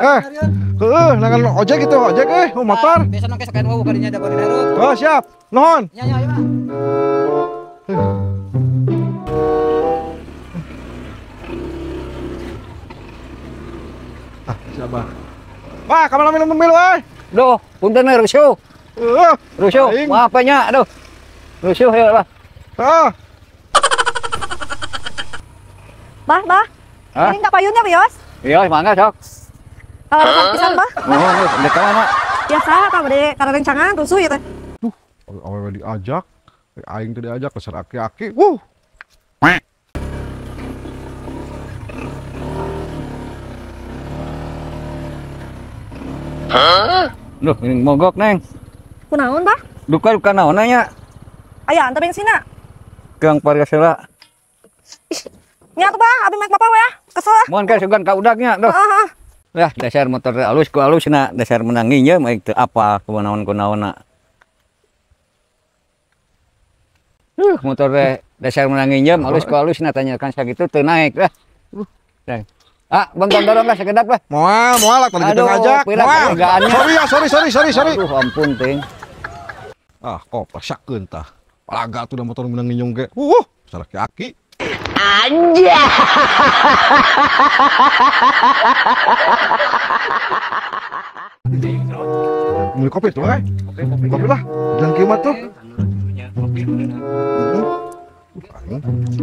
Heeh, nangan ojek itu, ojek euy, motor. Biasa nongke sok anu kadinya da bari darup. Oh, siap. Nuhun. Nya nya ayo mah. Ah, siapa? Wah, kamana minum milu euy? Duh, punten we rusuh. Heeh, rusuh. Maaf nya, aduh. Rusuh ya lah. Heeh. Bah, bah. Ini enggak payunnya, Bios? Iya, mangga sok. Kalau pisan, Bah. Oh, dek ka mana? Biasa, ka bade kana rencangan rusuh ieu teh. Duh, awewe diajak, aing teh diajak dasar aki-aki. Wuh. Hah? Duh, ini mogok, Neng. Kunaon, Bah? Duka duka naon nya? Aya anta bensinna. Gang Pargasela. Nya tuh, Bah, abi mek bapak we ya. Kesel ah. Mun ka sugan ka udaknya, duh. Heeh. Lah, dasar motor alus ku alusna, dasar menang nginjem aing teu apal kunaon kunaonna. Motor teh dasar menang nginjem alus ku alusna tanyakan sakitu teu naik lah. Ah, bang dorong lah sekedap lah. Moal, moal lah tadi kita ngajak. Moal. Sorry ya, sorry. Aduh, ampun ting. Ah, kok pasakeun tah. Palaga tuh da motor menang nginjem ge. Dasar aki-aki. Anjay. Beli kopi tuh, eh. Kopi lah. Jangan kimat tuh.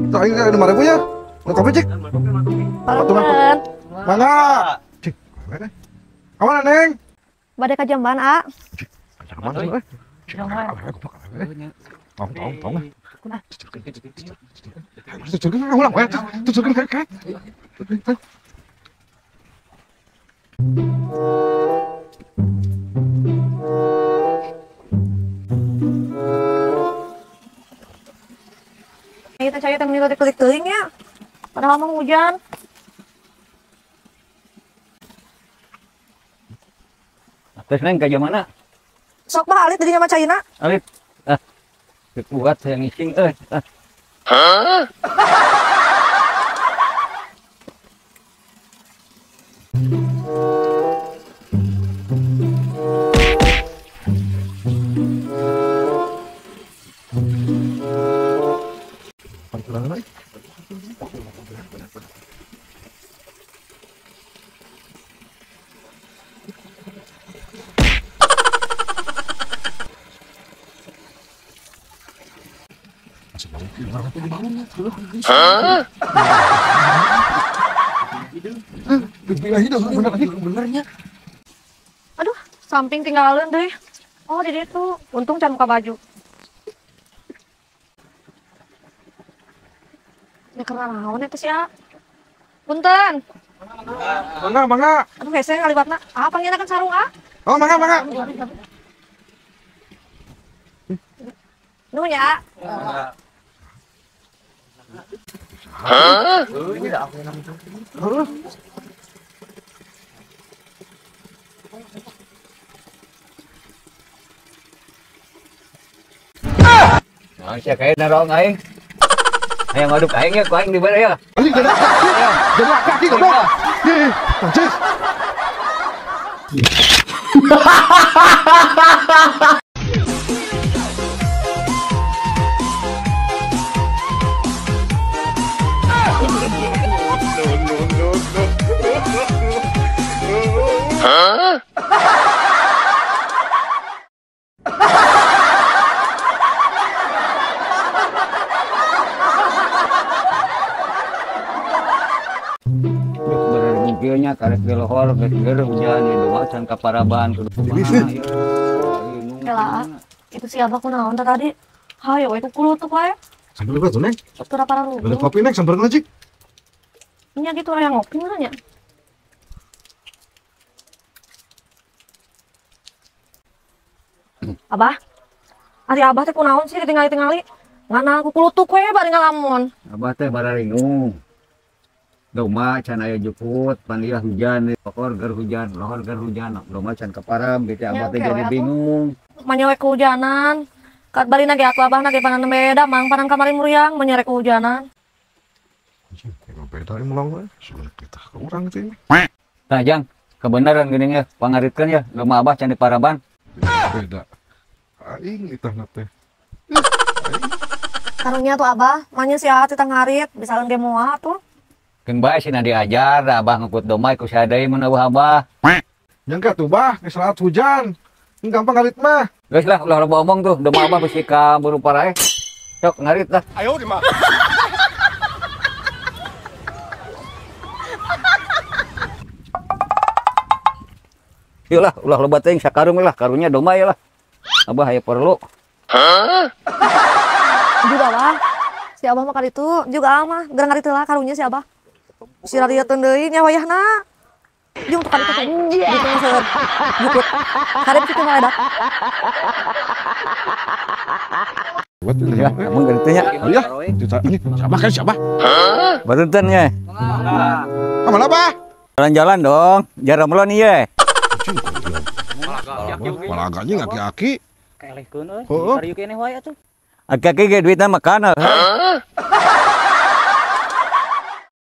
Tuh, aing 5.000 ya. Mau kopi, Cik? Patungan. Mangga. Cik, kamana, Neng? Bade ka jamban, A. Cik, jamban eh. Cik, tong, tong, tong. Ulang, we. Tuturkeun kayak. Ieu teh cai teh meni teh keulik-keuling nya. Padahal mah hujan. Terus Neng ka mana? Sok bah alit didinya mah caina. Alit. Ah. Kuat yang ngising euy. Hah? Hah? Aduh, samping tinggalin deh. Oh, jadi itu untung can buka baju. Ini karena naon eta sih, ah? Punten. Mangga, mangga. Aduh, hese ngaliwatna. Ah, panggilna kan sarung, ah. Oh, mangga, mangga. Nuhun ya. Hah? Nah, sia kayak narong aing. Hayang ngaduk aing ya, ku aing di mana ya? Anjing jadi aki goblok. Ih, anjing. Hah? Bermungkilnya karek di lohor, geus hujan di rumah can kaparaban kudu kumaha. Kela, itu si abah kunaon teh tadi? Hayo we kukulutuk wae. Sambil tuh, Neng. Atuh para lu. Beli kopi, Neng, sambil ngaji. Nya gitu aya ngopi nya. Abah, ari abah teh kunaon sih ditingali-tingali? Ngana kukulutuk we bari ngalamun. Abah teh bararingung. Domba can aya jukut, pan ieu hujan, lohor ger hujan, lohor ger hujan, domba can kaparam gitu abah teh jadi bingung. Manyawe kehujanan. Kat barina ge atuh abahna ge panan beda, mang panan kamari muriang menyerek kehujanan. Anjing, beda ieu mulang we. Sudah kita ke urang teh ini. Tah Jang, Kebenaran gini ya, pangaritkeun ya, domba abah can diparaban. Beda. Aing itahna teh. Karunya tuh abah, manya si Aa teh ngarit, bisaeun ge moal tuh. Keun bae sina diajar, da abah ngukut domba ku saha deui mun eueuh abah. Nyangka tuh bah, geus salat hujan. Gampang ngarit mah. Geus lah, ulah loba omong tuh, domba abah bisi ka buru paraeh. Sok ngarit lah. Ayo di mah. Yuk lah, ulah loba teuing sakarung lah, karunya domba ya lah. Abah aya perlu. Hah? Juga abah. Si abah mah kaditu, juga mah geura ngarit heula karunya si abah. Si rarieuteun deui nya wayahna. Jeung tukang itu gitu seueur. Jukut. Karep kitu mah edak. Ya, emang gitu nya. Iya, ini siapa kan siapa? Hah? Barutan nya. Kemana bah? Jalan-jalan dong, jarum lo nih ya. Malaganya aki-aki. Kelehkeun euy. Heeh. Karieu keneh wae atuh. Aki-aki ge duitna makan.